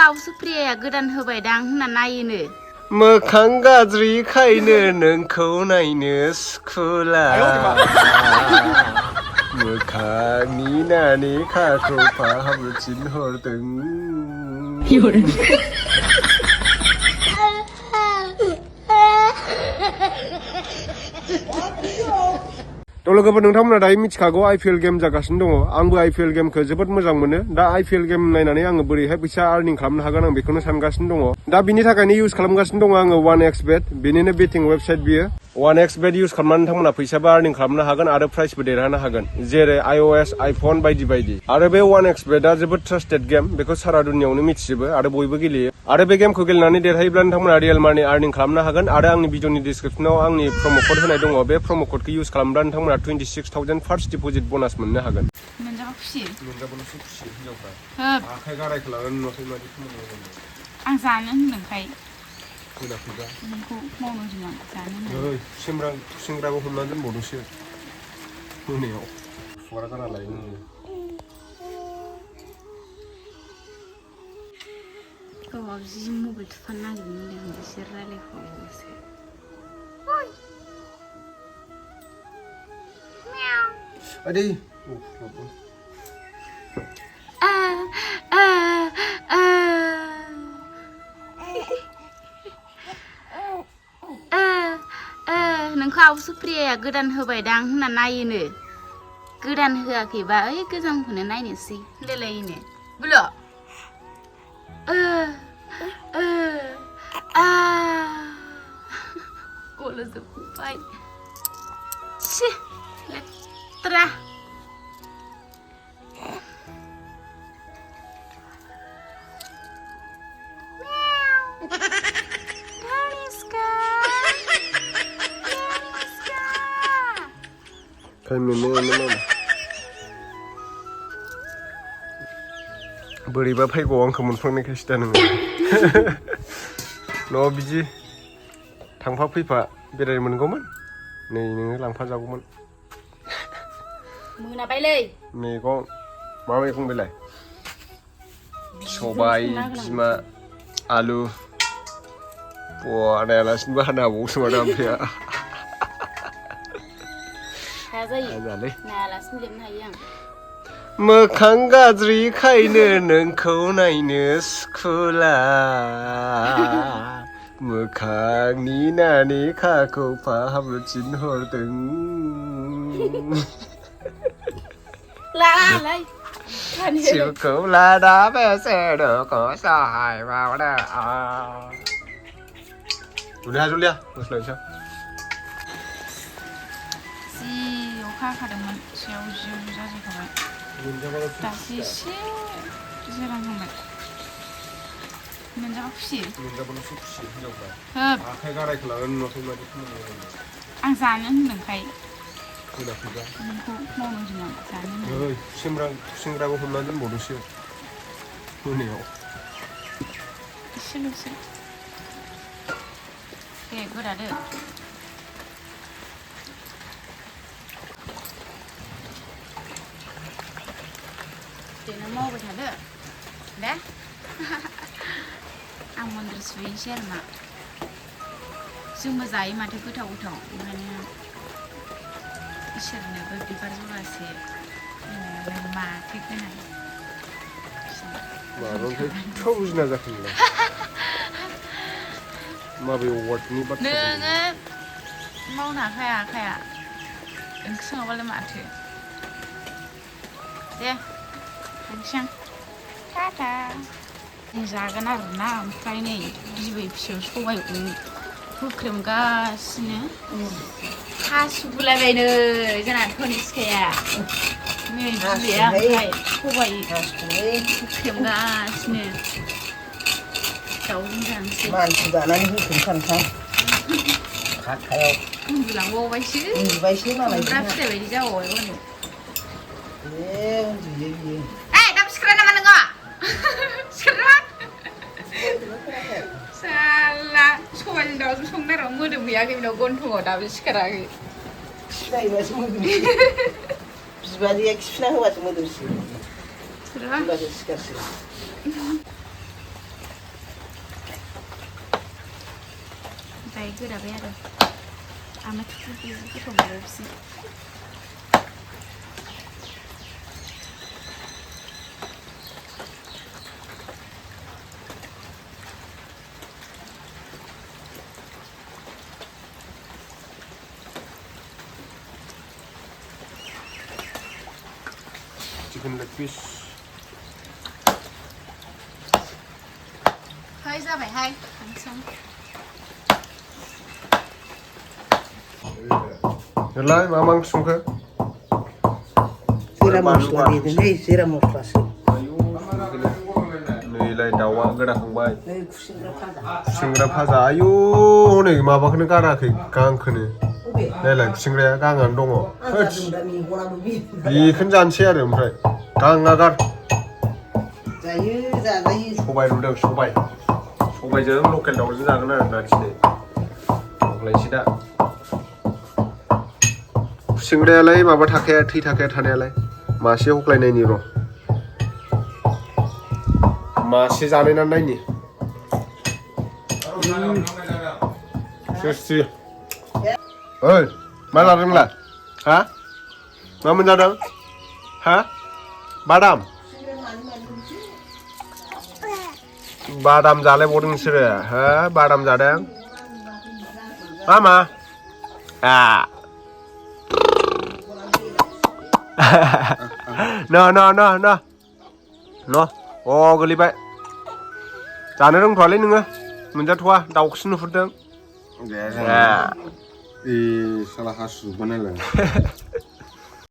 नोंखौ सुप्रियाया गोदान होबाय दां होनना नायोनो मोखां गाज्रिखायनो नोंखौ नायनो सुखुला मोखांनि नानेखाखौ फाहामनो थिनहरदों लोगोफोर नोंथांमोना दायो मिथिखागौ IPL गेम जागासिनो दङ आंबो IPL गेमखौ जोबोद मोजां मोनो दा IPL गेम नायनानै आङो बोरैहाय फैसा आर्निं खालामनो हागोन आं बेखौनो सानगासिनो दङ दा बिनि थाखायनो इउज खालामगासिनो दङ आङो 1xbet बेनिनो बेटिं वेबसाइट बियो 1xbet इउज खालामनानै नोंथांमोना फैसाबो आर्निं खालामनो हागोन आरो प्राइजबो देरहानो हागोन जेरै iOS iPhone बायदि बायदि आरो बे 1xbetआ जोबोद ट्रास्टेड गेम बेखौ सारा दुनियावनो मिथिजोबो आरो बयबो गेलेयो आरो बे गेमखौ गेलेनानै देरहायोब्ला नोंथांमोना रियेल मानि आर्निं खालामनो हागोन आरो आंनि भिडिअनि डिसक्रिपसनाव आंनि प्रम' कड होनाय दङ बे प्रम' क'डखौ इउज खालामब्ला नोंथांमोना 26,000 फार्स्ट डिप'जिट बोनास मोननो हागोन मोनजाबा खुसि मोनजाबाल'सो खुसि हिनजावफ्रा आखाइ गारायखौ लानानै नुवाखै मादि खालामनांगौ आं जानो होनदोंखाय फैदा नोंखौ मावनो होदों जानो खुसेंग्राबो हमनानै दोनबावदोंसो मोनायाव खुगारा गारा लायो गावहा जि मबाइल थुफानो नागिरदों बिसोर रायलायफावोसो Adi. नोंखौ सुप्रियाया गोदान होबाय दां होनना नायोनो गोदान होआखैबा ओइ गोजामखौनो नायनोसै होनलायलायोनो बुल' गल'जोबबाय छी लेथ्रा Dhaniskha बोरैबा फैगौ आंखौ मोनफ्लांनायखायसो दा नोङो न' बिदि थांफा फैफा बेरायनो मोनगौमोन नै नोङो लांफा जागौमोन मोनाबायलै मैगं मा मैगं बेलाय सबाय बिमा आलु नायालासिनोबो हानो हाबावोसो माथो ओमफ्राय हाया जायो नायालासिनो लिरनो हायो आं मोखां गाज्रिखायनो नोंखौ नायनो सुखुला मोखांनि नानेखाखौ फाहामनो थिनहरदों लालाय जिउखौ लाना बेसे दुखु सहायबावनो जुलिया मोसालायसै जि अखा हाखादोंमोन सायाव जिउ जाजोबखाबाय दासो एसे जिरांहांबाय मोनजाबा खुसि मोनजाबाल'सो खुसि हिनजावफ्रा आखाइ गारायखौ लानानै नुवाखै मादि खालामनांगौ आं जानो होनदोंखाय फैदा नोंखौ मावनो होदों आं जानो खुसेंग्राबो हमनानै दोनबावदोंसो मोनायाव एसेल'सो दे गोदादो दे नों मावबाय थादो दे आं मन्दिर सुहैनोसै आरो मा जोंबो जायो माथो गोथाव ओंखायनो इसोरनोबो बिबार जरासे माथो गोनां माबानिफ्राय बुजिना जाखोनलाय माबे वार्डनि बाथ्रा नोङो मावनो हाखाया ओंख्रि सङाबालाय माथो दे थांसै आं टाटा जागोन आरोना ओमफ्राय नै बिबै फिसौ सबायखौ होख्रेमगासिनो हासुगुलायबायनो जोंना धनिस्खाया नै बिबैया ओमफ्राय सबाय होख्रेमगासिनो दाउजों जानोसै मानसि जानानै होख्रेमखानोखा खाखायाव उन्दुलांबावबायसो मालाय खुमब्रा फिथाइ बायदि जाबावबाय उन्दुयो बियो दाबो सिखारा नामा नोङो सिखारा साला सबायजों दाउजों संनो नागिरबा मोदोम गैयाखै बेनाव गन्थंआव दाबो सिखाराखै खिफिनायबासो मोदोमसिगोन बिबाजैया खिफिना होबासो मोदोमसिगोन होनबासो सिखारसिगोन थाखाय गोराबाय आरो आमा थुख्रि गोथाव मोनो बिसोर चिकेन लेग पिस हाय जाबायहाय थांसं नोंलाय मा मा ओंख्रि संखो जिरा मस्ला देदोंहाय जिरा मस्लासो नैलाय दाउआ गोदाखांबाय नै खुसेंग्रा फाजा खुसेंग्रा भाजा आयु हनै माबाखौनो गाराखै गांखौनो अबे नायलाय खुसेंग्राया गांआनो दङ आं जादों दा मेगनाबो बेखौनो जानोसै आरो ओमफ्राय गाङा गार जायो जाजायो सबाय रुदों सबायजों लकेल दाउजों जागोन आरो ना दिनै संलायसै दा खुसेंग्रायालाय माबा थाखाया थै थाखाया थानायालाय मासे हख्लायनायनि र' मासे जानायनानै नायनि सोरसि ओइ मा लादों नोंलाय हा मा मोनजादों हा बादाम बादाम जालायबावदों नोंसोरो हो बादाम जादों मा न अ गोलैबाय जानो रोंथ'वालै नोङो मोनजाथ'वा दाउखौसो नुहुरदों ए साला हासुजोब्बाय नालाय